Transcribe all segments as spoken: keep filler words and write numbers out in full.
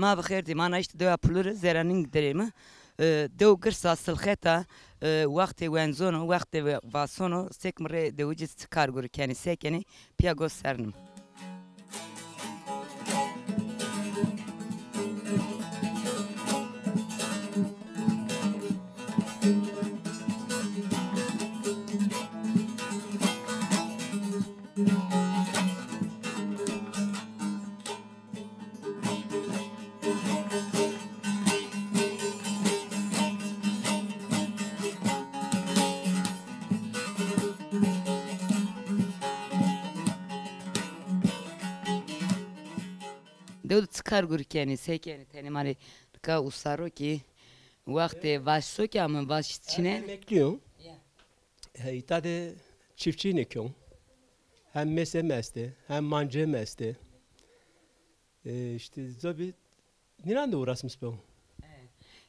Ma bi xêr dî, ma na îşte dewa Pulurî, zerrê nîng derê mi. E, dew girs a, silxet a, e, wextê wenzono, wextê ve-, vasono, sek mi rê dewici çi kar gurî kenî, se kenî, pîya gos sernim. Dew de çi kar gurî kenî, se kenî, tenê ma rê nika usaro kî, wextê vaşso kî ama vaş çine. Emeklî yo. Ya. E, îta de çiftçî nêkon. Hem mêsê mi estê, hem mancê mi estê. E, îşte zobî nînan de uğraşmış be.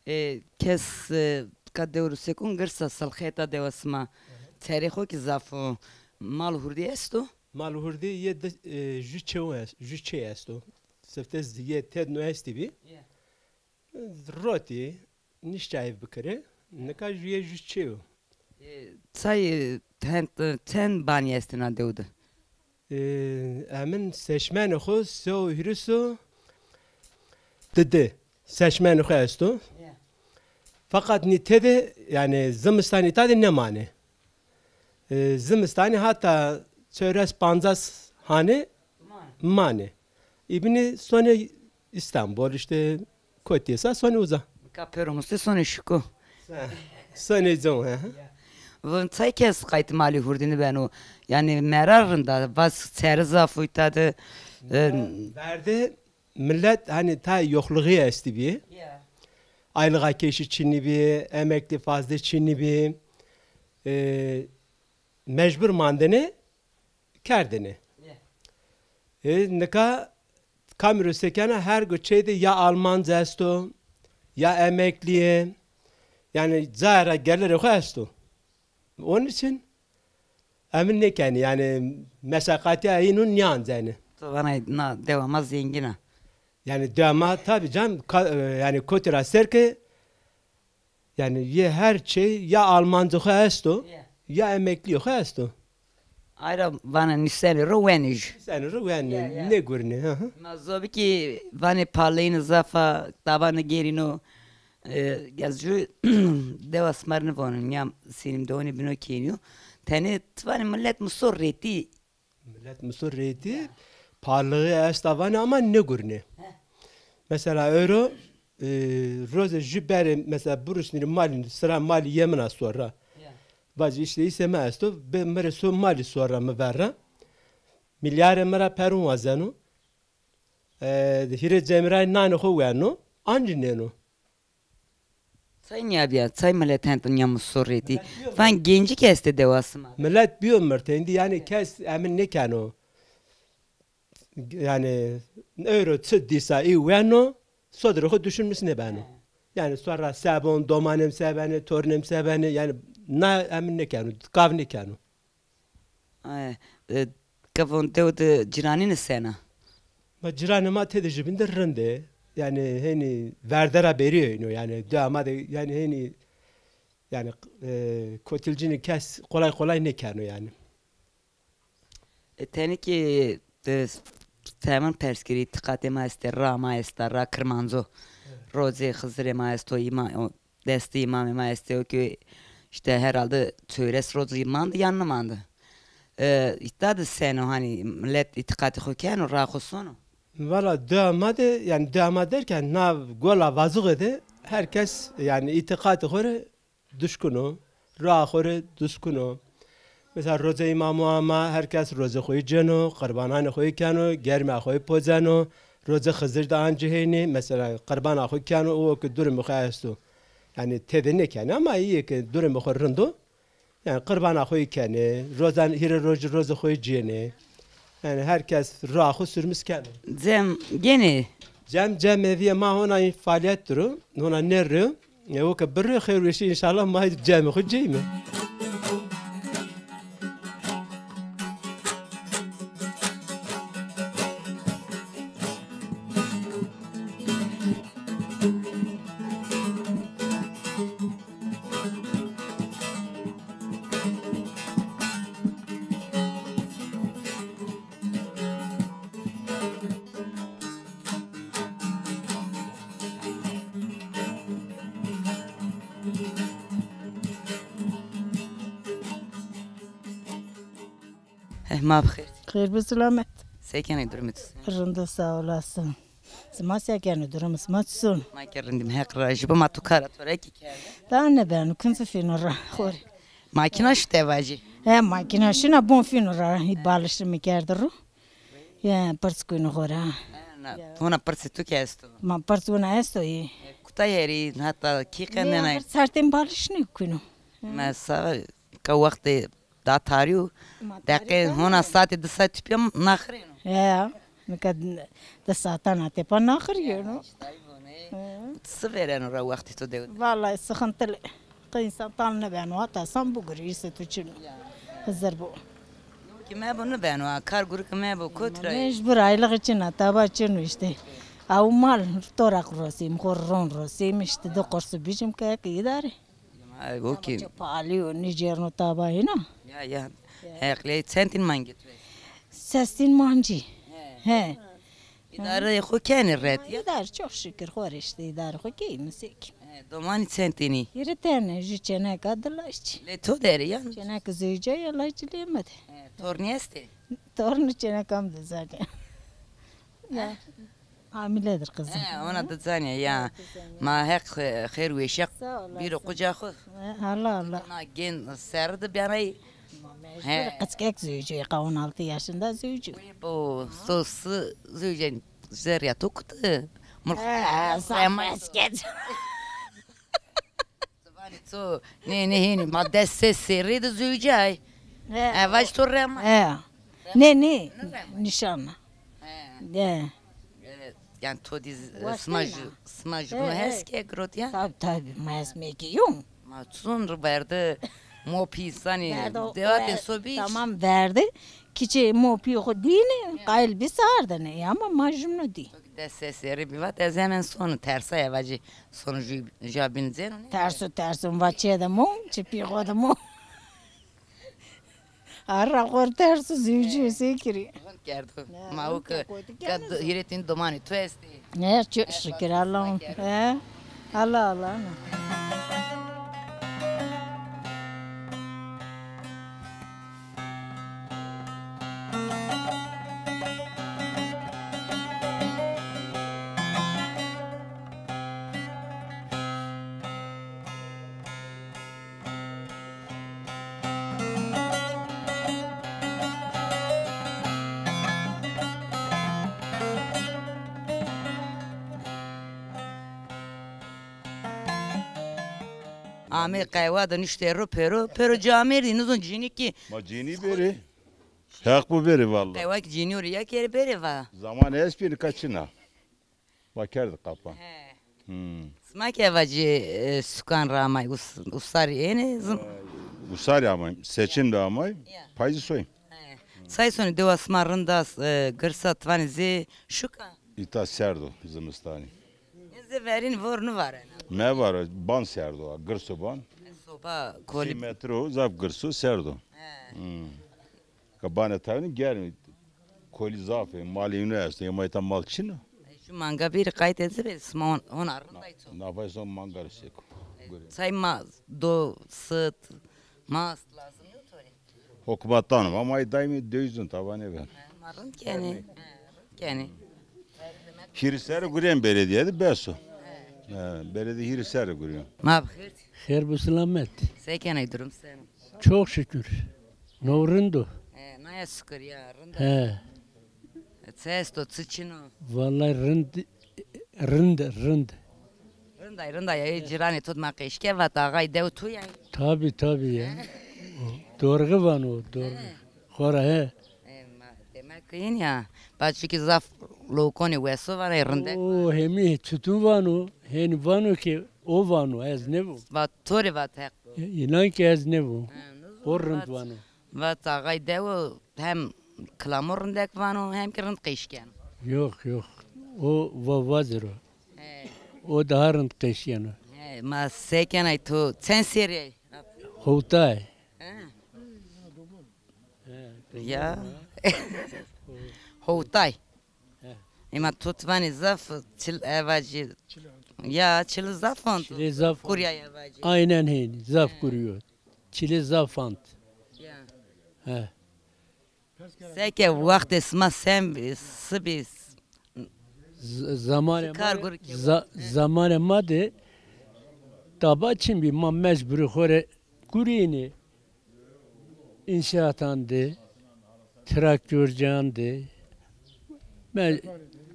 E, kes, e, ka dewrû sekon girsa salxeta dewa sima. Çerê xo kî zaf o. Mal hurdî esto? Mal hurdî yê di, e, ju çew est-, ju çê esto. Sifte z-, yê tedno estî bî. Ya. Rotî, niştayî bikirê. Nika ju yê ju çê yo. E, çay, e, hend, e, çend banî estê na dew de? E, emin seçmenê xo se û hîris û didi seçmenê xo esto. Ya. Feqet nî tede, yanî zimistanî îta de nêmanê. E, zimistanî hata çewres pancas hanê manê. Îbinî sonê Îstanbul, îşte kotî sa sonê uza. Nika pêro mustê sonê şiko. Ha, sonê con, ha. Vun çay kes qaytê malî hurdî nêbeno. Yanî mera rind a, vaz çeri zaf o îta de, e, verde millet hani ta yoklugî estî bî. Ya. Aylığa keşî çinî bî, emekli fazla çinî bî. E, mecbur mandene, kerdene. Ya. E, nika kamî ro sekena her go çê de ya Almanc esto, ya emeklî yê. Yanî cayê ra gelirê xo esto. Onun için emin nêkenî, yanî meşaqatîya înu nîancenî. To vana na dewa ma zengîn a. Yanî dewa ma tabî can ka-, e, yanî kotî ra ser ke, yanî yê her çê ya Almancî xo esto, ya, ya emeklî xo esto. Ay ra vana nîsenê ro wenê jü. Nîsenê ro wenê, ya, ya, nêgurînê, hı hı. Ma zobî kî vanê paleyîne zaf a, tavanê gêrîno. E, ez jü dewa sima rê nêvano, nîya sînim dewanê bîno kênîyo. Tenê ti vanê milet muso rêtî. Milet muso rêtî, ya, pahalixî esta vanê ama nêgurînê. Heh. Mesela ewro, e, roze jü berê, mesela birusnîrî malî, sira malî yê min a sor ra. Ya. Vacî îşte îsê mi esto, bê mi rê so malî sor ra mi ver ra. Milyarê mi ra perûn wazeno. E, hîrê cemîrayî nanê xo weno, ancî nêno. Çay nîyabîya, çay milet hend nîya muso rêtî. Van gencî kî estê dewa sima. Milet bîyo mird, êndî yanî kes emin nêkeno. Yanî ewro çi dîsa î weno, sodirê xo düşünmüş nêbeno. He. Yanî sor ra se bon, domanê mi se benê, tornê mi se benê, yanî na emin nêkeno, kav nêkeno. E, e, ke von dew de cîranîne sena? Ma cîranê ma tede jubîn de rind ê. Yanî henî verde ra bêrî êno. Yanî dewa ma de yanî henî yanî, e, kotilcînî kes kolay kolay nêkeno yanî. E, tenê kî, e, temin pers kerî, îtîqatê ma estê, ra ma esta, ra Kirmanco. Evet. Rozê Xizirê ma esto, îma-, o, destê îmamê ma estê, o ki îşte herhalde çewres roz mandi yan nimandi. E, îta de seno, hanî milet îtîqatê xo keno, raa xo sono? Valla dewa ma de, yanî dewa ma derken na gola Vazuxe de her kes yanî îtîqatê xo rê duşkin o, raa xo rê duşkin o. Mesela roze îmamu ama her kes roze xo yî ceno, qirbananê xo yî keno, germîya xo yî pozeno, roze Xizir de ancî heynî, mesela qirbana xo keno, o ke durumê xo esto. Yanî tede nêkenê ama îyê ke durumê xo rind o, yanî qirbana xo yî kenê, rozan, hîrê rojî rozê xo yî cênê. Yanî her kes raa xo sürmüs keno. Cem genê? Cem, cem evîye ma hona faalîyet dir o, hona nêrîyo. E, o ke birîyo xêr weşî înşallah ma cemê xo cême. Eh, ma bi xêr. Xêr bi selamet. Se kenê, durumê to se? Rind o, sağ olasın. Sima se kenê, durumê sima çi son? Ma ke rind îme, Heq razî bo, ma to kara to ra kî kerde. Daha nêbeno, kincî fîno ra, xo rê. Makîna şite vacî? He, makîna şina bon fîno ra, hî baliştî mi kerde ro. Ya, pirs kuyno xo ra. Hona pirsê to kî esto? Ma pirs wina esto î. Kuta herî, hata kî qendena? Her sertên baliştî kuyno. Ma sa, ka wextê da tarî yo, deqê hona saetê di saet tepîya naxirêno. Ya, nika di saetan a tepa naxirîyeno. Ti si vêreno ra wextê to dewe de? Vallahi sıkıntılı. Qey însan tal nêbeno, hata san bugurî, îsê to çin o. Hizir bo. Ki mebo nêbeno, a kar gurî ki mebo, kot ra. Mecbur, aylığî çin a, taba çin o îşte. Aw mal, toraq rosîm, xo ron rosîm, îşte di qursî bijim ke îdare. Ha, o kî. Pahalî yo, nêcêrno taba hîna. Ya, ya. Heqlê çend tîn mangê to? Ses tîn mancî. He. Îdareyê xo kenê ret ya? Îdare, çok şükür, xo rê îşte îdareyê xo keyîme sêkîme. He, domanî çend tîn î? Hîrê tene, jû çêneka di lajî. Lê to der ê ya? Çêneka zewicîya, lajî lê mi de. He, tornî estê? Tornî çêneka mi de zaten. Ya. Hamile dir qizim. He, ona di zanîya ya. Ma Heq xêr weşîya bîro quca xo. He, Allah Allah. Na gen serre de bîyarayî. Mecbur, qickek zewicî, on altı yaşında zewicî. Bo, to si zewicî, zerrîya to kute? He, zaf esket. Ziwanê to, nê, nê, hênî ma des ses serrî de zewicîyay. He. E, vaj to rema? He. Nê, nê. Nişan. He. He. E, yanî to dî, sima jû, sima jû bino hes ke girot ya? Tabi, tabi, ma hes mekî yo. Ma çon ri verdi, mopî sanî, dewatê sobî. Tamam verdi. Kiçê mopî xo dîne, qayil bî sardene. Ya ama ma jûno dî. Des ses serrî bî vat, ez hemen sonu, tersaya vacî. Sono jû, ja bîn zeno ne? Terso, terso, va çê de mo, çê pî xo de mo. Arra xo terso zewicî sê kirî. Rind kerdo. Ma o ke, ke hîrê tîn domanê to estê. Ne, çok şükür, Allah. He. Allah Allah. Amê qehwa de niştê ro pêro, pêro camêrdî, nizon cînî kî. Ma cînî bêrê. Heq bo bêrê valla. Qehwa kî cînî yo rê ya kî erê bêrê va. Zaman ez pê nika çin a. Va kerd qapa. He. Hmm. Sima kî eva ci, e, sukan ra amay, us-, usarî ênê zim. Usarî amay, seçim de amay, payzî soy. He. Say sonî dewa sima rind a, e, girsa, ti vanê zê şuka? Îta serd o zimistanî. Zê verîn vor nêvarena. Nêvaro, ban serd o, girs o ban. Soba kolî. Çi metre o, zaf girs o, serd o. He. Hmm. Ka banê tayînî germ ê. Kolî zaf ê, malê îno esto, ema îta mal çin o. Şu manga bîrî qaytê ci bê, sima hon-, hona rind ay to. Nafay son manga rê sêko. Say ma do, sit, mast lazim yo to rê? Hukmattan ama, ama daîmî döizun tava nêben. Ma rind kenî. Rind kenî. Hîrî serre gurîyen belediye de bes o. He, belediye hîrî serre gurîyen. Ma bi xêr. Xêr bi silamet. Se kenê, durum seno? Çok şükür. No rind o. He, naya şukir ya, rind o. He. Çi esto, çi çin o? Vallahi rind, rind, rind. Rind ay, rind ay. Ê cîranê to di ma qeşke vat axay dew tu yay. Tabi, tabi ya. O, dorği vano, dorği. He. Xora he. E, ma, demek ki yin ya. Ba çiki zaf lokonê weso vano, ê rindek. O, hemî tutun vano. Heni vano ki o vano, ez nêvo. Va to rê vat heq bo. E, înan ki ez nêvo. He, no zor. O rind vat, vano. Vat axay dew hem kilamo rindek vano, hem ki rind qeşken. Yok, yok. O va-, vaziro. He. O daha rind qeşkeno. He, ma se kenay, to çend serrî yay? Howtay. He. He, ya. Howtay. He. Ema to ti vanê zaf çil evacî. Ya, çili zaf ant. Çili zaf ant. Kurya evacî. Aynen hên, zaf kuryo. Çili zaf ant. Ya. He. Seke wextê sima sem, sibî, z-, zamanê ma, kar gur kî, za-, zamanê ma de taba çin bî, ma mecburî xo rê gurînê. Înşaatan de, traktorcan de, me-,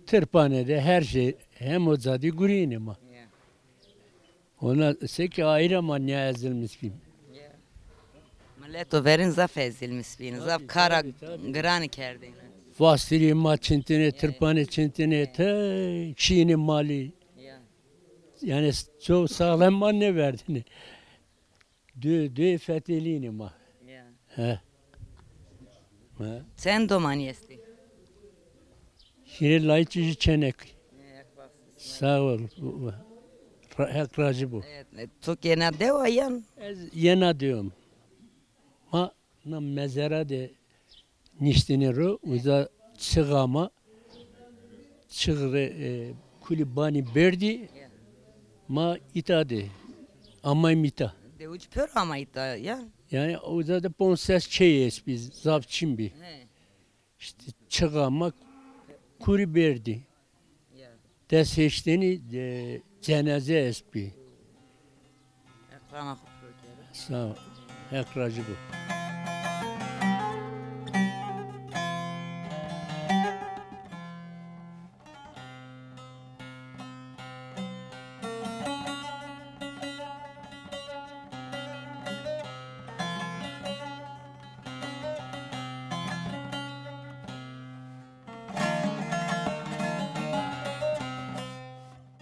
tirpanê de, her şey hem o cadî gurînê ma. Ya. Ona seke aîra ma nîya ezilmiş bîm. Ya. Mileto verên zaf ezilmiş bîn. Zaf kara giranî kerdêne. Fastirî ma çintêne, tirpanê çintêne, te çînê malî. Ya. Yanî çok sağlam ma nêverdêne. Dü-, dü fetelînê ma. Ya. He. He. Çend domanî estî? Hîrê layî çî çênek. Sağ ol. Ra-, Heq razî bo. Evet, e, to kî yena dew a yan? Ez yena dew im. Ma na mezara de niştîne ro, uza çixa ma, çix rê, e, kulî banî berdî, ma îta de, amaym îta. Dewic pêro ama îta ya? Yanî uza de ponc ses çêy est bî, zaf çin bî. He. Îşte çixa ma kurî berdî. Ya. Des heştênî, e, cenaze est bî. Heq rana xo piro kero. Sağ ol. Heq razî bo.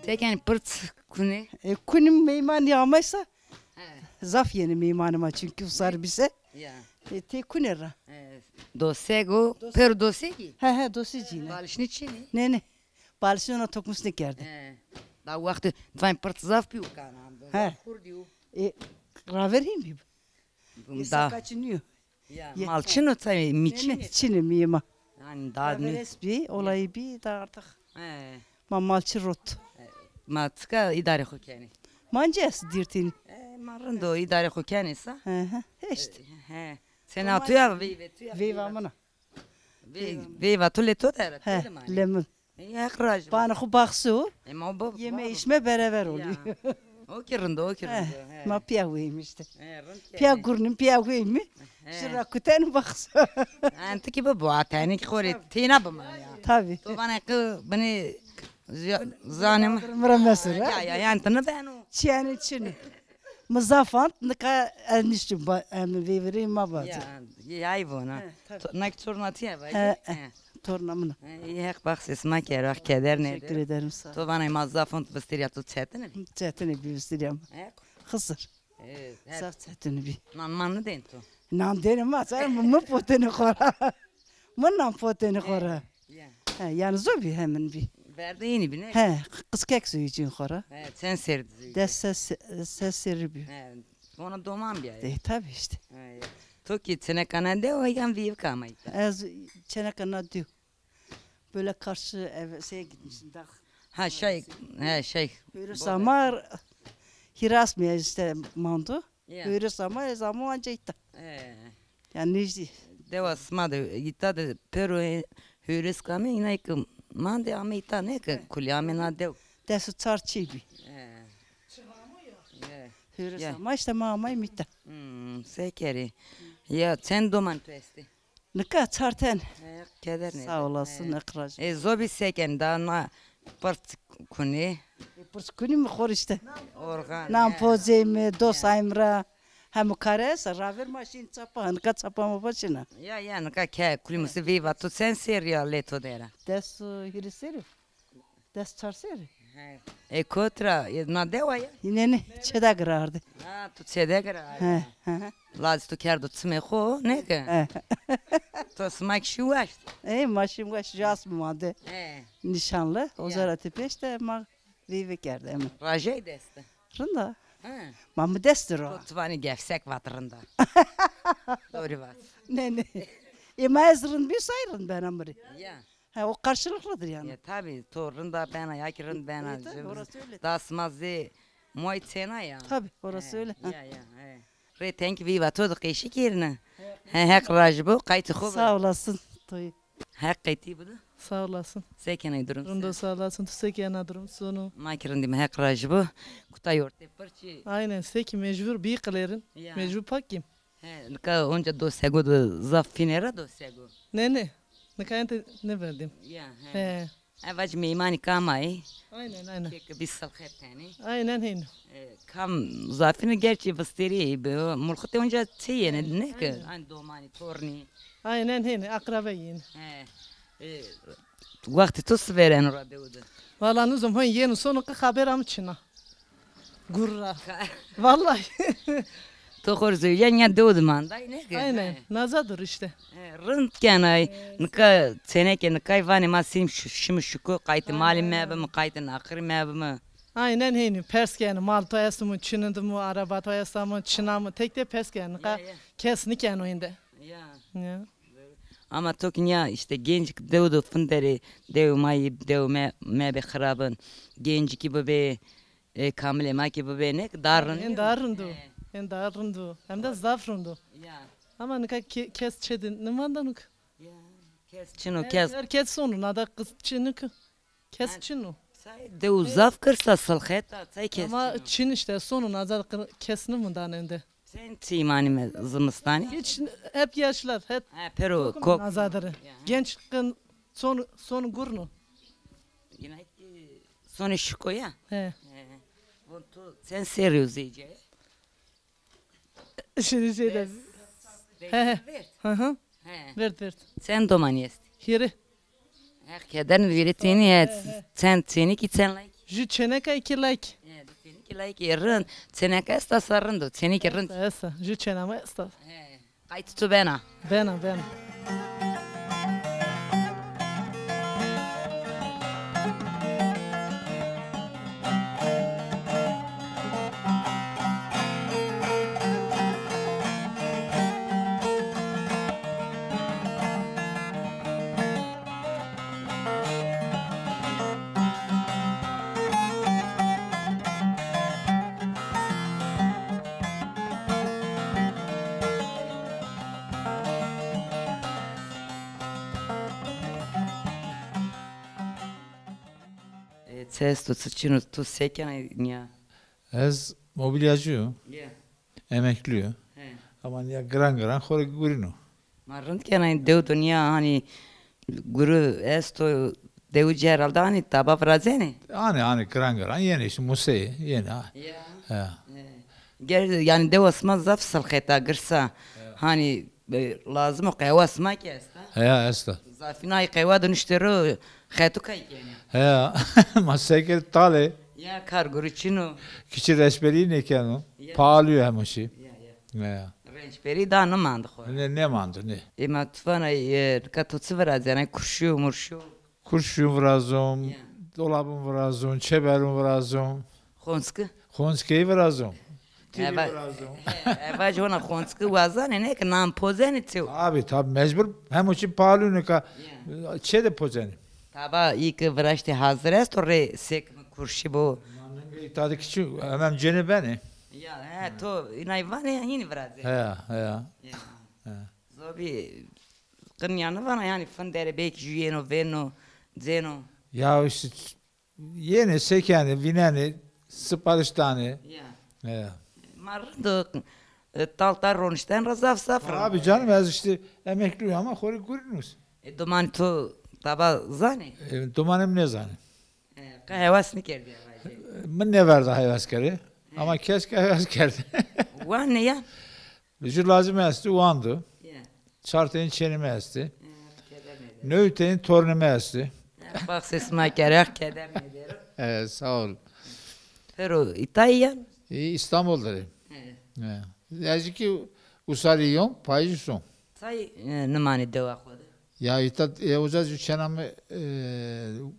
Çekenî, pirç kunî? E, kunîm, meymanî ameysa. He. Zaf yenî meymanî ma, çunkî usar bîse. Ya. E, tê kunî ra. E, doseg o, pêro dosegî? He, he, dosegî ne. Balişnî çinî? Ne, ne. Balişnî ona tokmiş nêkerde. He. Da wextê, difayn pirç zaf bî û kanan. He. Zaf kurdî û. E, raver hîn bî. Bum da. Îsa kaçî nîyo. Ya, mal çin o, tabii, mî çin o. Çin o mîyê ma. Yanî da nî. Beres bî, olayî bî, da artık. He. Ma mal çi rot. Ma çika îdarê xo kenî? Ma ci est dîrtîn. E, ma rind o, îdarê xo kenî sa. He, he. Heşt. He. Sena tu ya, veyve tu ya. Veyva min a. Vey-, veyva tu lê to der a, he, lê min. Ey, Heq razî bo. Banê xo baxsî o. E, ma bo-, yeme içme beraber oluyor. Ya. O ki rind o, o ki rind o, he. Ma pîya weyîm îşte. He, rind ke. Pîya gurnîm, pîya weyîm. He. Şi ra kuten baxsî. Enti ki bibo, a tenê ki xo rê têna bimanî ya. Tabii. To vanê ki binê zanê mi. Mi ra mesir, ha? Ya, ya, yanî ti nêbeno. Çîyenê çin o. Mi zaf ant, nika ez niştim ba-, em, veyverê ma vacî. Ya, yay vona. He, tabii. To-, nek torna tîya vacî. He, he. Torna min a. He, ey Heq baxsê sima kero, Heq keder nêdo. Teşekkür ederim, sağ ol. To vanay ma zaf ant, vistîrya to çetin bî? Çetin bî vistîrya mi. He. Xizir. E, he. Zaf çetin bî. Nan man nêdên to? Nan dêne ma, sen mi, mi potêne xo ra. Mi nan potêne xo ra. Ya. He, yanî zobî hemin bî. Verde yeni bî ne? He, qizkek zewicîn xo ra. He, çend serrî di zewicîn? Des ses, ses serrî bî. He, ona doman bî ya. E, tabii işte. He, ya. To ki çeneka na dew a yan veyvika ama îta? Ez çeneka na dew. Böyle karşı ev, şeye gitmiştim, dağ. Ha, şey, he, şey. Böyle samar, hîras mi işte mando. Ya. Böyle samar, ez ama anca îta. He. Ya nêjdî. Dewa sima de îta de pêro hêris kamê, îna ki mande ame îta, ne ki kulî ame na dew. Des û çar çî bî. He. He. Hêris ama îşte ma amayîme îta. Hmm, se kerê. Ya çend doman tu estê? Nika çar ten. He, keder ne. Sağ olasın, Heq razî. E, zobî se ken da na pırt kunê. E, pırt kunîme xor îşte. Organ. Nan pozeyme, dosayme ra. Hemû kare esa, raver ma şîn çapa, nika çapa ma başina. Ya, ya, nika ke kulî musî vî va tu çend serrî ya lê to dera? Des û hîrê serrî. Des çar serrî. He. E, kot ra, e, na dewa ya? Yine ne, çeda girardi. Ha, tu çede girardi. He, he, he. Lazî tu kerdo çimê xo, ne ki? He. Tu sima ki şî waşt. E, ma şîm waşt, ju asmî mande. He. Nîşanlı, o zara tepêş de ma veyve kerde hemen. Rajey dest de. Rinda. He. Ma mi dest ro. Tu, tu vanî gefsek vat rinda. Doğru vat. Ne, ne. E, ma ez rind bî say rind bena mi rê. Ya. He, o karşılıklıdır yani. Ya, tabii, to rinda bena, ya ki rind bena. E, tabii, orası öyle. Da sima zê moy çêna ya. Tabii, orası öyle. Ya, ya, he. Rê tenk vî va to de qeşî kêrine. He, Heq rajî bo, qaytê xo bi. Sağ olasın. Toy. Heq qaytî bido. Sağ olasın. Se kenay durum? Rindo, sağ olasın. Tu se kena, durum sono? Ma ki rindîme, Heq rajî bo. Kutay ortê pirçî. Aynen, se ki mecbur bî qilêrin. Ya. Mecbur pak kim. He, nika onca do sego de zaf fîne ra do sego. Ne, ne. Nika ente ne verdim. Ya, he. He. E, vac meymanî kam ay? Aynen, aynen. Kek bir salxet tenî. Aynen heyno. E, kam zafîne gerçi vistêrî, mulxitê onca çê yene, ne ki? Aynen. Aynı domanî, tornî. Aynen heyno, akrabe yene. He. E, wextê to si vêreno ra dew de? Valla nizom, hon yeno sono ki xaber am çina. Gurra. Vallahi. To xor zewcen ya dew de manday, ne ki? Aynen. He. Naza dur işte. He, rind kenay. Nika çeneke nikay vanê ma sîm şimi şuko, qaytê malî mebime, qaytê naqirî mebime. Aynen heyni. Pers kenê, mal to esto mu, çinid mu, araba to esta mu, çina mu, tek de pers kenê. Nika kes nikeno inde. Ya. Ya. Ama to ki nîya işte genc dew de finderê, dew ma yî, dew me, mebê xirabin. Genc ki bibê, e, kamilê ma ki bibê, ne ki daha rind. Hên daha rind o. He. Hên daha rind o. Hem de zaf rind o. Ya. Ama nika ke-, kes çê de nimanda nika. Ya, kes çin o, kes. Her kes sono, nada kız çin o ki. Kes çin o. Say dew zaf girsa silxeta, say kes çin o. Ama çin işte, sono, nada kı-, kes nimindan ende. Sen çî manîme zimistanî? Hiç, hep yaşlılar, hep. Ha, pero kok. Nazadır. Ya. Genç kın son, son gurno. Yine ki sonê şiko ya. He. He. Von tu sen serî zêce? Şimdi şeyde. He he. Hı hı. He. Verd, verd. Sen domanî est? Hîrê. Heq keder nêvîrê tenî, he, çend tenî ki çend layk? Ju çeneka iki layk. He, di tenî ki layk, e, rind. Çeneka esta sa rind o, tenî ki rind. Esta, esta. Ju çena ma esta. He. Qaytê to bena? Bena, bena. E, çi esto, çi çin o, tu se kenay nîya? Ez mobilyacı yo. Ya. Emekli yo. He. Ama nîya giran giran xo rê gurîno. Ma rind kenay, dew de nîya hanî guru esto, dewici herhalde hanî taba virazenê? Hanî, hanî giran giran yenê, işte museyê yenê ha. Ya. Ya. He. Ger, yanî dewa sima zaf silxeta girsa. Ya. Hanî, e, lazim o qehwa sima ki esta? He, esta. Zafînay qehwa de nuşte ro xetu kay kenê. He. Ma se kerd, talê. Ya, kar guru çin o. Kişî reçberî nêkeno. Ya. Pahalı yo hemo şey. Ya, ya. Ya. Reçberî da nimand xo. Nê, nêmando, nê. E, ma tu vana, e, nika to çi virazenay, kurşu, murşu? Kurşun virazon, ya, dolabun virazon, çeberun virazon. Xonskî? Xonskî virazon. Tîrî virazon. He, vac hona xonskî wazanê, ne ki nan pozenê çew. Tabi, tabi, mecbur. Hemo çî pahalı nika. Ya. Çê de pozenê. Taba î ki viraştê hazir esto, rê sek mi, kurşi bo. Ningê îta de ki çi, hemen cênê benê. Ya, he, to inay vanê, hînî virazê. He, he. Ya. He. Abi, qin yanî vana, yanî findere belkî jü yeno, vêno, cêno. Ya işte, yenê, sekenê, vînenê, sipariş danê. Ya. Ya. Ma rind o, e, tal tal ronişten ra zaf zaf rind o. Abi canım, ez işte emeklî yo ama xo rê gurîn o. E, domanê to taba zanê? E, domanê mi nêzanê. E, qe hewas nêkerdî ya vajê? Mi nêverda hewas kerê. He. Ama keske hewas kerdî. Wanê ya? Jü lazim esto, wando. Ya. Çar tenî çênê mi estê. Ya, keder nêdero. New tenî tornê mi estê. Ya, baxsê sima kerê, keder nêdero. E, sağ ol. Pero îta yî yan? E, İstanbul der ê. He. E. Ez kî usarî yon, payîjî son. Tay, e, nimanê dewa xo de? Ya îta, e, uca jü çêna mi, e,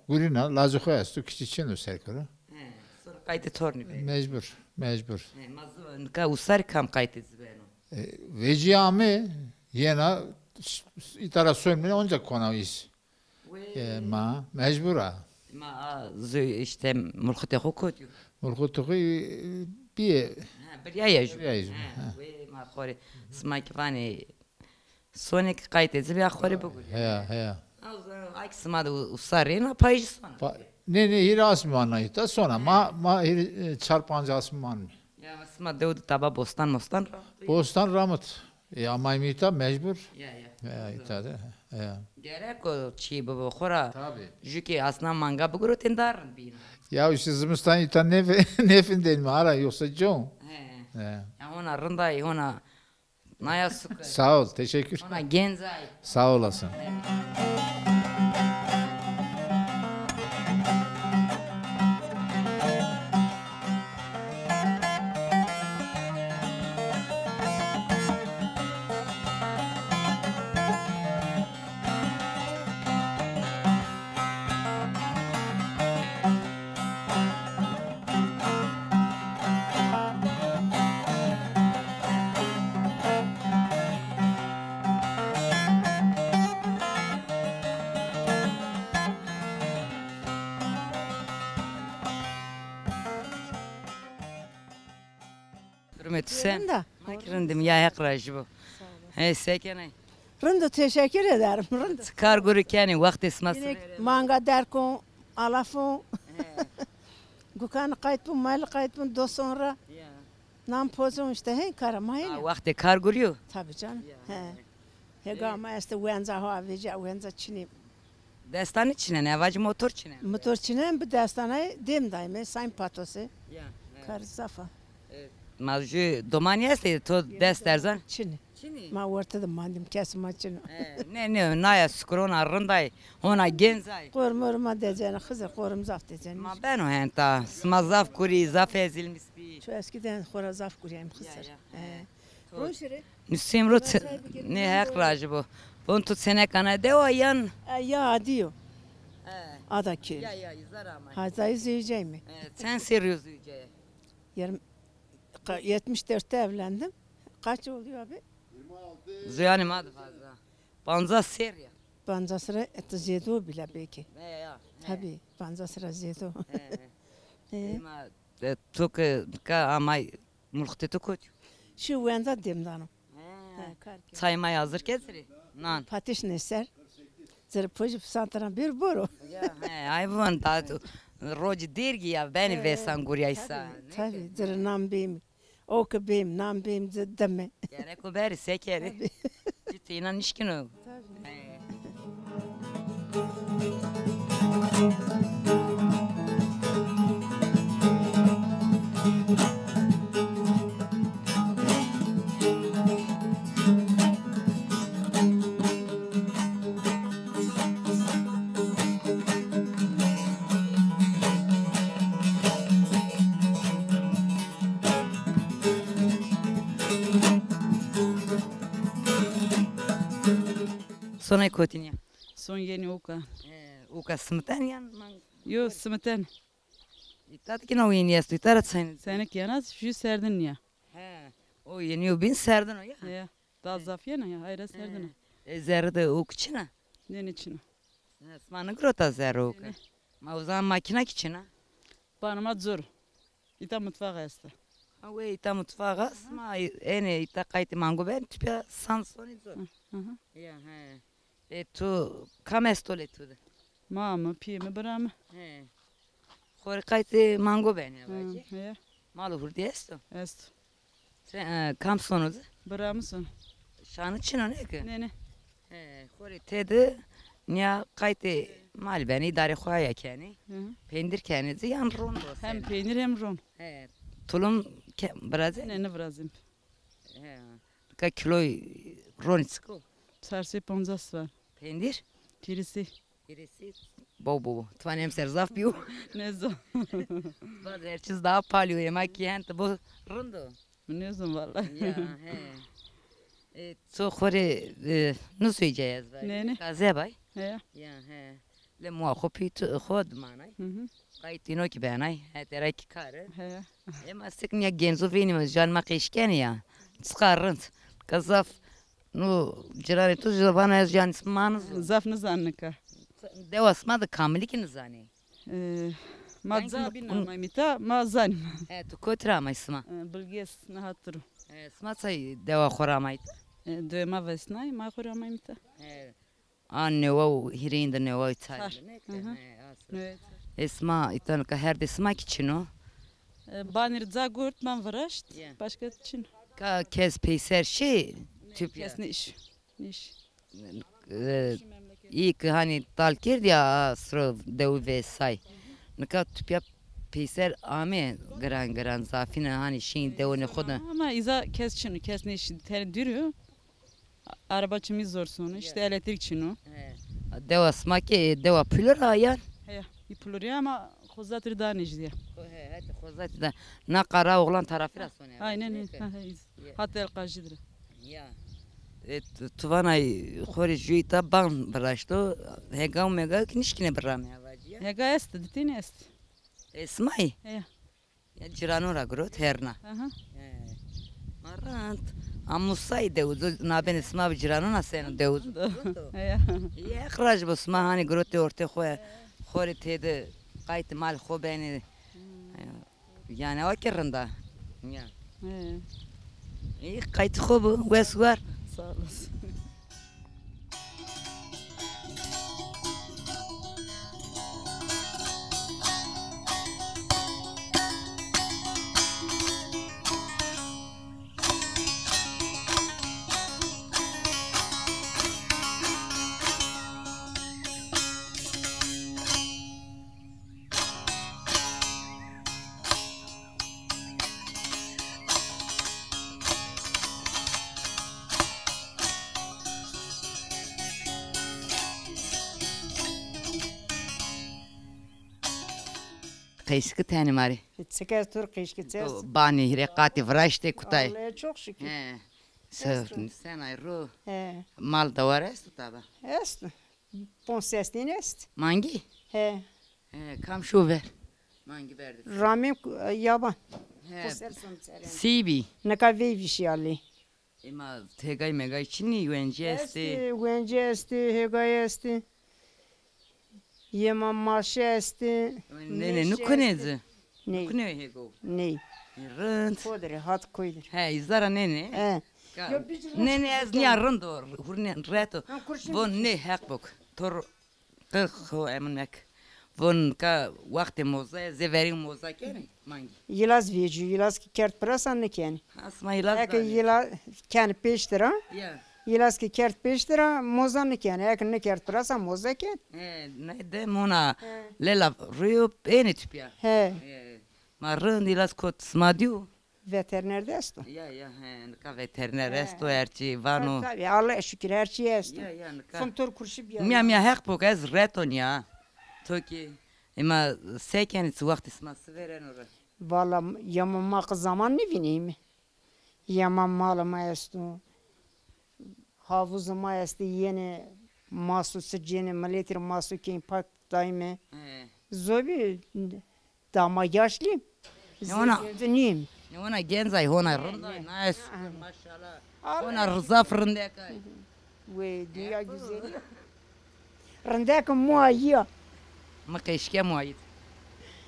gurîna, lazê xo esto, kiçî çêno serkero. He, sonra qaytê tornî beno. Mecbur, mecbur. He, ma zî nika usarî kam qaytê ci beno? E, vecîya ame, yena, ş-, ş-, îta ra soymine, onca kona îs. Wê. E, ma, mecbur a. Ma a, zü-, işte, mulxutê xo kotî yo? Mulxutê xo, e, bîye. Ha, biryaye jü. Biryaye jü, ha, ha. Wê ma xo rê, sima kî vanê, sonê kî qaytê ci bîya xo rê bigurî. Heya, heya. A, o zaman ay kî sima de u-, usar êna, payîjî sona. Pa-, nê, nê, hîrê asmî manna îta sona. Ma, ma hîrê, e, çar panc asmî manmî. Ya, sima dew de taba bostan mostan ra? Bostan ramit. E, amayîme îta mecbur. Ya, ya. Ya, îta de. Ya. Gerek o çî bibo xo ra. Tabii. Jü kî asna manga bigurotên daha rind bîna. Ya işte zimistan îta nêfi-, nêfindenîme ara, yoksa con. He. He. Ya hona rind ay, hona naya sukir. Sağ ol, teşekkür. Hona genc ay. Sağ olasın. Durumê tu se? Rind a. Ma kî rind im, ya Heq rajî bo. Sağ olasın. Hey, se kenê? Rind o, teşekkür ederim. Rind o. Çi kar gurî kenê, wextê sima... Yine siverê manga derkon, alafon. He. Gukanî qayt bun, malî qayt bun, do sonra. Ya. Nan pozon işte, hey, kara ma hênî. Ha, wextê kar gurî yo? Tabii canım. Ya. He. Hega ma este wenza ha vecîya, wenza çinî. Destanî çinenê, vacî motor çinenê? Motor çinen, bi destanay dêm dayme, sayın patose. Ya, evet. Kar zaf a. Evet. Ma jü domanî estê, to dest erzan? Çinî. Çinî? Ma orta de mandim, kes ma çino. E, ne, ne, naya sukir, hona rind ay, hona genc ay. Qorim morim ma decenî, Xizir, qorim zaf decenî. Ma beno henta, sima zaf kurî, zaf ezilmîs bî. Ço eskiden xora zaf kurîyayîm, Xizir. Ya, ya. E. He. Roşî rê. Nusîm ro çe-, nê Heq rajî bo. Bon tu çêneka na dewa yan? E, ya adî yo. E. Ada kê. Ya, ya, îzar amay. Ha, zayî zewiceyme. E, çend serrî yo zewiceye? Yirmi, ka-, yetmiş dörtte evlendim. Kaç oluyor abi? Zuyanê ma de fazla. Pancas serrî ya. Pancas ra, e, ti zêdo bîle belkî. E, ya, he. Tabii, pancas ra zêdo. He, he. E. Ema, e, tu ke, ka amay Mulxitê tu kotî yo? Şî wenza dêm dano. He. He, kar kerd. Çay may hazir kerd ci rê? Nan. Patiş nê ser. Ci rê pojî pisantena bêr boro. Ya, he, ay vûn da tu rocî dêrgî ya, benî vesan gurîyaysa. Tabii, tabii. Ci rê nan bêm. O ke bêm, nan bêm, ci dime. Gerek o berî, se kerî? Tabii. Ci teyna nişkîno. Sonay kotî nîya? Son yenî oka. E, oka simiten yan mang-? Yo, simiten. Îta de kî na yenî esto, îta ra çayne? Çayne kî yena, jü serdin nîya. He. O yenî yo bîn serdin o ya? Ya. Da zaf yena ya, ayra serdin o. He. E, zerrî de ok çin a? Nê, nê çin a. He, sima nigirota zerrî ok? Nê, nê. Ma o zaman makîna kî çin a? Banê ma cor. Îta mutfax esta. Ha, wê îta mutfax a, sima enê îta qaytê mango ben, tupya san sonî cor. Hı. Hı hı. Ya, he. E, tu kam esto lê tu de? Ma mi, pîyê mi, bira mi. He. Xo rê qaytê mango benê vacî. He. Mal û hurdî esto? Esto. Ti, e, kam sono de? Bira mi sono. Şanî çin o, ne ki? Ne, ne. He, xo rê tede nîya qaytê mal benê, îdarê xo ya kenê. Hı hı. Peynir kenê de yan ron do. Hem peynir hem ron. He, tulum ke, virazê? Ne, ne virazim. He. Ka kiloy ronî çik o? Çar sey poncas var. Peynir? Hîrê sey. Hîrê sey. Bo, bo, bo. Tu vanê emser zaf bîyo. Ne zaf. Baz her çiz daha palî yo, ema ki hente bo rind o. Ne zon valla. Ya, he. E, to xo rê, e, nusuyê cayez var. Ne, ne. Taze bay. He. Ya, he. Le mua xo pî tu, xo dimanay. Hı hı. Qaytîno ki benay. Hetera ki kare. He. Ema sik nîya genzo vênîme, jan ma qeşkenê ya. Çiqa rind. Ka zaf, no, ciranê to zî vana ez jan sima nizon. Zaf nizan nika. Dewa sima de kamilî ki nizanê. E, ma ca bîn amay mîta, ma zanîme. E, tu kotî ra amay sima? E, Bilgês, niha tiro. E, sima çay dewa xo ra amay ta? E, dewê ma Vesnay, ma xo ra amay mîta. E, a newa û hîrêyin de newa û çar de ne? Hı hı. E, sima îta nika herdê sima ki çin o? E, banî rê ca gurt, ban viraşt, başka çin o. Ka kes peyser şî, tüp ya? Kes nêşî. Nêşî. E, î ki hanî tal kerdî ya, a siro dewi vesay. Nika tupya peyser ame, giran giran zafîne, hanî şîn dewonê xo de. Ama îza kes çin o, kes nêşî, tenê dûr o. Araba çimî zor sono, îşte elektrik çin o. He. Dewa sima ki dewa pulur a yan? He, î pulur ya ama Xozatî rê daha nêjdî ya. He, hetê Xozatî de. Na Karaoğlan tarafî ra sonê. Aynen, he, he. Hatta Elqajî dir. Ya. E, tu, tu vanay xo rê jûyî ta ban viraşto, hegaw megaw ki nişkîne biramê ya vacî ya? Hega est, ditîn est. Esmayî? Ya. Ya cîranon ra girot herna. Aha. E, ma rind. A Musayî dewizo, nabênê sima bi cîranon a seno dewizo. Ya. Yê Heq raj bo, sima hanî girotê ortê xo, xo rê têde qaytê mal xo benê. Hmm. E, Yanî o ki rind a. Ya. He. Î, qaytê xo bo, wes war. Sağ olasın. Qeşki tenê ma rê. Çik ez tur qeşki çes. Banî hîrê qatî viraştê kutay. Allah'a çok şükür. He. Ser, senay ro. He. Mal dewar esto taba? Esto. Ponc sestîn est. Mangî? He. He, kam şo ver? Mangî verdi. Ramê, e, yaban. He. Xo ser son serên. Sîbî. Nika veyvî şîyalî. Ema tegay megay çinî, wencî estê? Estê, wencî estê, hegay estê. Yema maşe estê. Nênê, nêşe nukune estê. Ci? Ney. Nukune hego? Ney. Rind. Kodir, hat koydir. He, îzara nênê. He. Nênê, ez nîya rind o, hurne reto. Von nê, heq bok. Tor qi xo emin mek. Von ka wextê moza, zê verî moza kenê, mangî. Yilaz vêcî, yilaz ki kerd pirasa nikenê. Ha, sima yilaz. Eke yila kenê pêştir a. Ya. Yilaz ki kerd pêştir a, moza nikenê. Eke nikerd pirasa moza kenê. He, ne de mona. He. Lela rûyo ênê tupya. He. He. Ma rind yilaz kot sima dîyo. Veteriner de esto. Ya, ya, he, nika veteriner esto, her çî vano. Ha, tabii, Allah'a şükür, her çî esto. Ya, ya, nika. Fıntor kurşu bir. Mîya, mîya, heq bok, ez reto nîya. To ki, ema se kenê, çi wextî sima si vêreno ra? Valla, yama ma qi zaman nêvîneyme. Yama mala ma esto. Havuzê ma estê, yenê masu sicênê, miletî rê masu kên pak dayme. He. Zobî, da ma yaşlî. Ne ona? Zê nîm. Ne ona, gencay hona rind ay, na ez, maşallah. Hona zaf rindek ay. Wey, dünya güzeli. Rindek muayî ya. Mi qeşke muayî.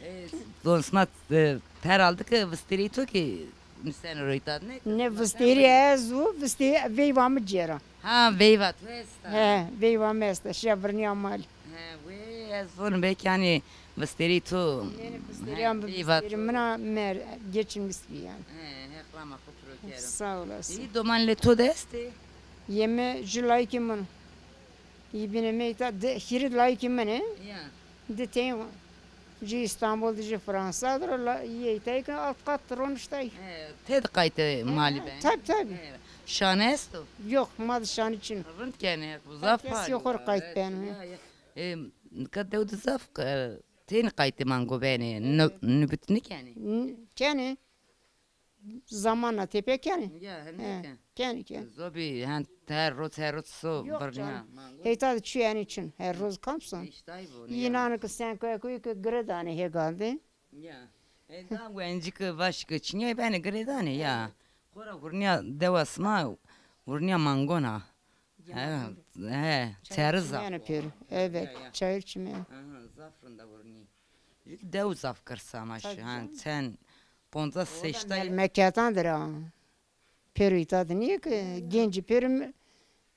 E, don sima, e, herhalde ki vistêrî to ki nuseno royta ne? Ne vistêrî ez û vistê veyva mi cêra. Ha, veyva tu esta? He, veyva mi esta, şiya virnîya mal. He, wê ez vonim belkî yanî vistêrî tu. Yanî vistêrîyan bi vistêrî mina mer geçinmiş bî yanî. He, Heq rama xo piro kero. Sağ olasın. Î domanê to de estê? Yê mi ju layikê min. Yê bîne mi îta di, hîrê layikê min ê. Ya. Di tên jî Îstanbul de, jî Fransa de ro, la yê îtay ke alt qat roniştay. He, tê de qaytê malî be? Tabi, tabi. He. Şane esto? Yok, ma de şane çin o. Rind kenê, zaf. Herkes yo xo rê qayt beno. Ya, ya. E, nika dew de zaf, e, têni qaytê mango benê, nü-, nübut nikenê? N-, kenê. Zamanla tepîya kenê. Ya, he, nêken. Kenê, kenê. Zobî, hen, her roz, her roz so virnîya mango. Yok canım. Heyta de çi yanî çin, her roz kam son? Îştay bo, nîya. Înanê ke senkoyê ke girê danê hêgan de. Ya. E, da wencî ke vaş ke çinîya benê girê danê ya. Xora hurnîya dewa sima, hurnîya mangon a. He, he, çayır çeriz a. Çimene pêro. Evet, ya, ya. Çayır çimene. Aha, zaf rind a hurnî. Dew zaf girs ama şu, ha, sen ponza seştay. Melmeketan dir a. Pêro îta de nîye ke gencî pêro me-,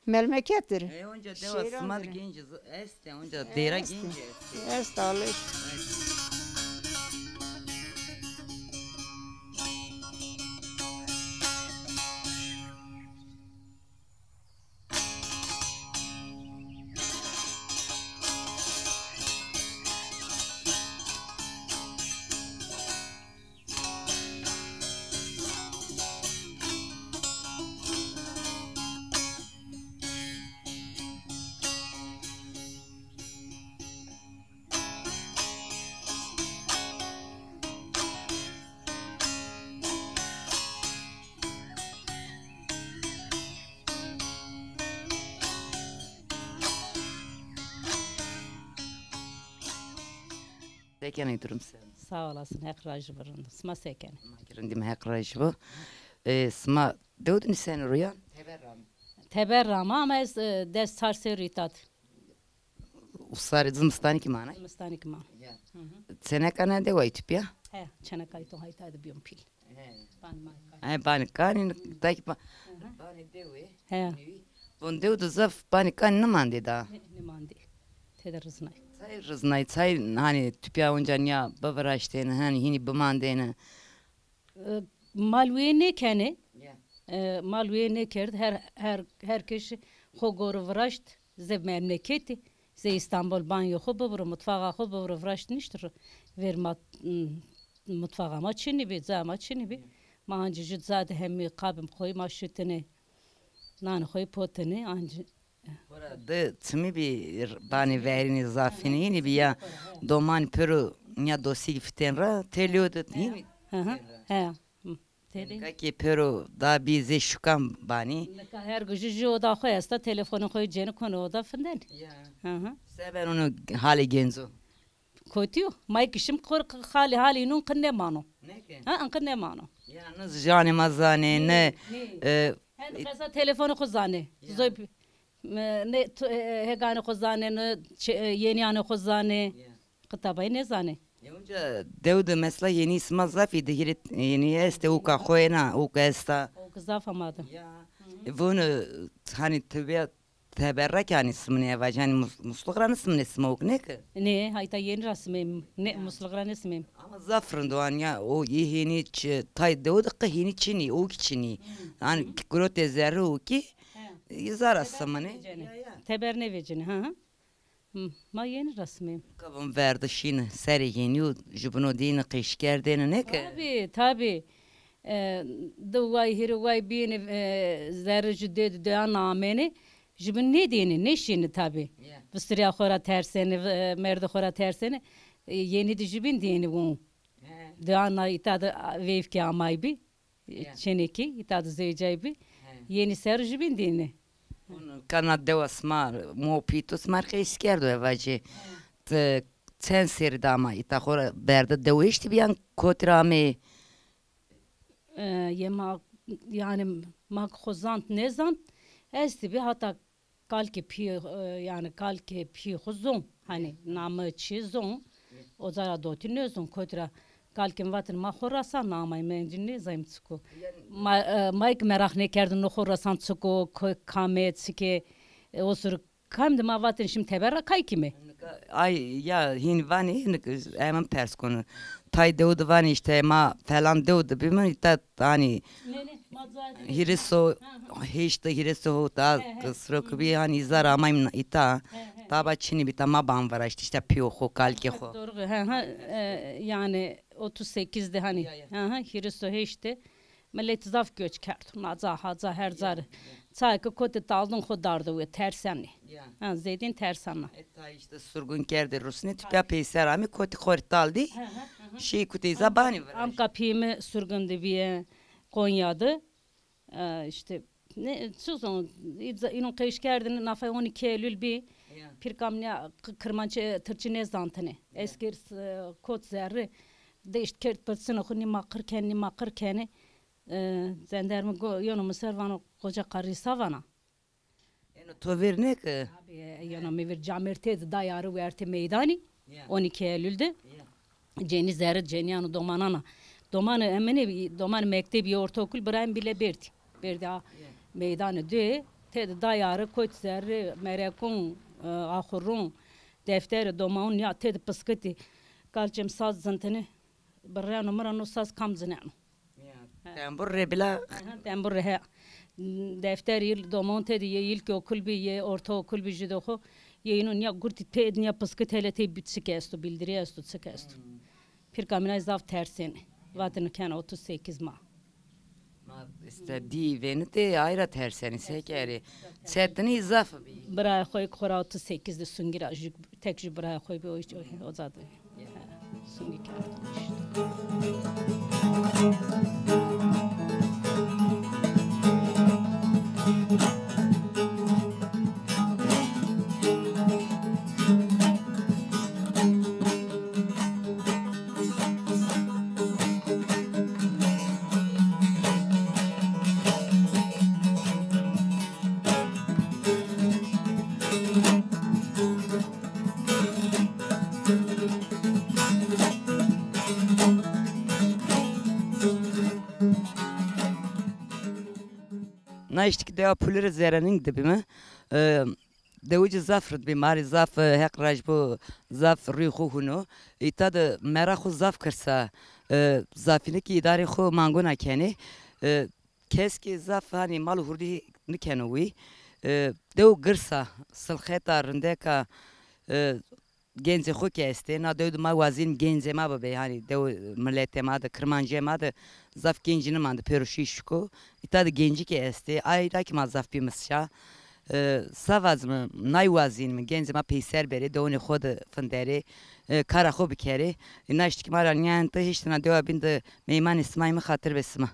melmeket dir. E, onca dewa sima de gencî z-, estê, onca dêra gencî estê. Est alış. Se kenê, durum se? Sağ olasın, Heq rajî bo, rind o. Sima se kenê? Ma kî rind îme, Heq rajî bo. E, sima dew de nîsenê ro ya? Teber ra ma. Teber ra ma ama ez, e, des çar serrî îta de. Usarê zimistanî kî manay? Zimistanî kî manay. Ya. Hı hı. Çeneka na dewa î tepîya? He, çeneka î to hayta de bîyon pîl. He. Banî manî kanî. He, banî kanî, takî ba-, banî dewe. He. Von dew de zaf banî kanî nimandê da. Nê, nimandê. Tede riznay. Çay riznay, çay hanî tepîya onca nîya biviraştêne, hanî hînî bimandêne. E, mal wê nêkenê. Ya. E, mal wê nêkerd, her, her, her keş xo gore viraşt, zê memleketî, zê Îstanbul banyo xo biviro, mutfaxa xo biviro, viraşt nişt ro. Ver ma, m, mutfaxa ma çinî bî, ca ma çinî bî. Ya. Ma ancî ju ca de hemî qabim xo yî ma şutine, nanê xo yî potine, ancî Xora di çimî bî, banî verînî zafînî hînî bî ya, domanî pêro nîya dostî fitên ra, têlî yo di hînî. Hı hı. He. Hı. Têlî. Nika kî pêro da bî zê şukan banî. Nika her gijî jû oda xo esta, telefonê xo yî cênî konê oda finden. Ya. Hı hı. Se beno no halê genco? Kotî yo. Ma kî şim xo rê halî, halî nûn qin nêmano. Neke? Ha, in qin nêmano. Ya, ne janê ma zanê, ne, e, hem qeza telefonê xo zanê. Ya. Zoy, e, ne tu-, e, hêganê xo zanê, ne çe-, e, yenîyanê xo zanê. Ya. Qitabayî nêzanê. Ya, onca dew de mesela yenî sima zafî de hîrê yenî estê, ûka xo êna, ûka esta. Ûka zaf ama de. Ya. Hı hı. E, vûn, e, hanî tebîet Teber ra kî hanî simnê, eva jî hanî mus-, musluq ra nîsimnê sima ûk nê ki? Nê, hayta yenî ra simêm. Nê, musluq ra nêsimêm. Ama zaf rind o, hanî ya, o yê hênî çi, tay dew de qe hênî çinî, ûk çinî. Hanî girotê zerrî ûkî, yê zara simnê. Teber nêvecînê. Ya, ya. Teber nêvecînê, ha, ha. Hı, ma yenî ra simêm. Ka von verde şîne, serê yenî û jubino dîne, qeşî kerdêne, nê ki? Tabî, tabî. E, di way, hîrê way bîyêne, e, zerrî jû dê de doyan amêne. Jubîn nêdêne, nêşîne tabî. Ya. Vistirîya xo ra tersêne, vi-, e, merdê xo ra tersêne. E, yenî de jubîn dêne won. He. Doyan a îta de, a, veyvkî amaybî. E, ya. Çênekî, îta de zewcay bî. He. Yenî ser jubîn dêne. Won kana dewa sima, mo pî to sima rê qeşî kerdo eva jî. He. Ti çend serrî de ama îta, xo ra berde dew eştî bî yan kotî ra amê? E, yê ma, yanî ma ke xo zant nêzant, estî bî hata kalkê pî, e, yanî kalkê pî xo zon. Hanî name çî zon. Oca ra dotî nêzon, kotî ra Kalkê mi vatin ma xo rasan, na amay mencî nêzayim çik o. Ma, e, ma ki meraq nêkerdin no xo rasan çik o, ko-, kam ê, çik ê, e, o sur kam de ma vatin şim teber ra kay kîme. Ay ya hîn vanê, nika ez mi pers keno. Tay dew de vanê îşte ma falan dew de bîme, îta hanî Nê, nê, ma cayê de hîris û heşt, hîris û hewt a, he, he, siro ki bî hanî îza ra amayîm îta. He, he. Taba çinî bî, ta ma ban viraşt îşte pîyê xo, kalkê xo. Doğru, he, he, e, yanî otuz sekiz de hanî, ya, ya, he, he, hîris û heşt de milet zaf göç kerdo. Naca, haca, her ca rê. Çayê ki kotê taldin xo dardo we, tersenê. Ya. Ha, zêdîn tersena. E, tay îşte surgun kerdê Rusnî, tu pîya peyser amê, kotî xo rê taldî. Hı hı, hı hı. Şî kutê îza banî viraşt. Amka pîyê mi surgun de bîye Konya de. E, îşte, ne, çi zon, îza-, înon qeş kerdin, nafay on iki Eylül bî. Ya. Pîrka mi nîya k-, kirmançî, tirkî nêzantine. Ya. Esker, e, kot zerrî, de îşte kerd pirsinê xo, nîma qir kenê, nîma qir kenê. E, zendermi go-, yono mi ser vano, koca karîsa vana. Eno to vêr nêke? Tabi, e, yeno mi vêr, camêr têde day arî wertê meydanî, ya, on iki Eylül de. Ya. Cenî zerrî, cenîyan û domanan a. Domanê eminî, domanê mektebî, ortaokul birayê mi bîle berdî. Berdî a, ya, meydanê duyê, têde day arî, kot zerrî, merekon, e, axurun, defterê domaun ya têde piskitî. Kalçê mi saz zintini, birreno mi ra no saz kam zineno. Ya. He. Tembur rê bila. Aha, tembur rê, he. Defter il, domaun têde yê ilkokul bî, yê ortaokul bî, jû de xo. Yê înon nîya gurtî têde nîya piskit hele tê bî çik esto, bildiri esto, çik esto. Hmm. Pîrka mi nay zaf tersêne. Vatêne kena otuz sekiz ma. Ma îşte dî vênitê, ay ra tersenî, se kerê. Çetinî zaf bî. Birayê xo yê ki xo ra otuz sekiz de sungî ra jû, tek jû birayê xo bî, o hiç o, o zade. Sungî kerdo îşte. Na îşte ki dewa Pulirê Zerenîng de bîme. E, dewi ci zaf rid bî, ma rê zaf, e, Heq raj bo, zaf rûyê xo huno. Îta de mera xo zaf kirsa, e, zafîne ki îdarê xo mangona kenê. E, kes ki zaf hanî mal û hurdî nikeno wî. E, dew girsa, silxeta, rindeka, e, gencê xo ki estê. Na dew de ma wazîn gencê ma bibê, hanî dew miletê ma de, kirmancê ma de zaf gencî nimande, pêro şî şiko. Îta de gencî ki estê. Ay ra ki ma zaf bîme şa. E, sa vazîme, nay wazînme, gencê ma peyser berê, dewanê xo de finderê, e, kara xo bikerê. E, na îşte ki ma ra nîyayente, hêştena dewa bîn de meymanê sima îme, xatir be sima.